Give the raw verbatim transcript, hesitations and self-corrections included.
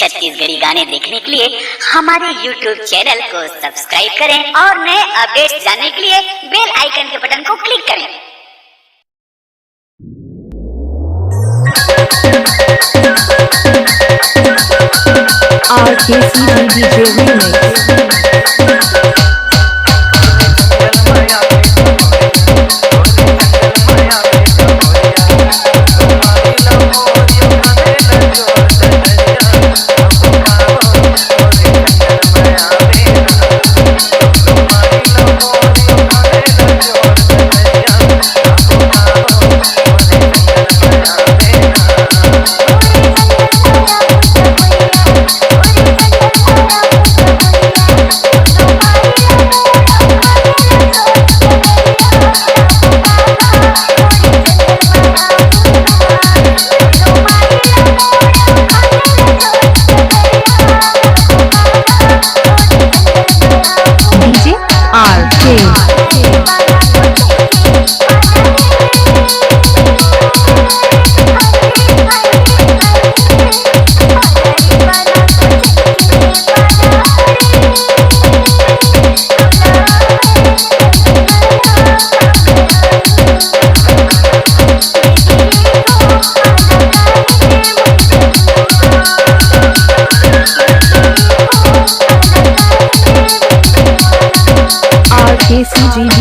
छत्तीसगढ़ी गाने देखने के लिए हमारे YouTube चैनल को सब्सक्राइब करें और नए अपडेट्स जानने के लिए बेल आइकन के बटन को क्लिक करें। R K C D J Remix। D J R K। R K C G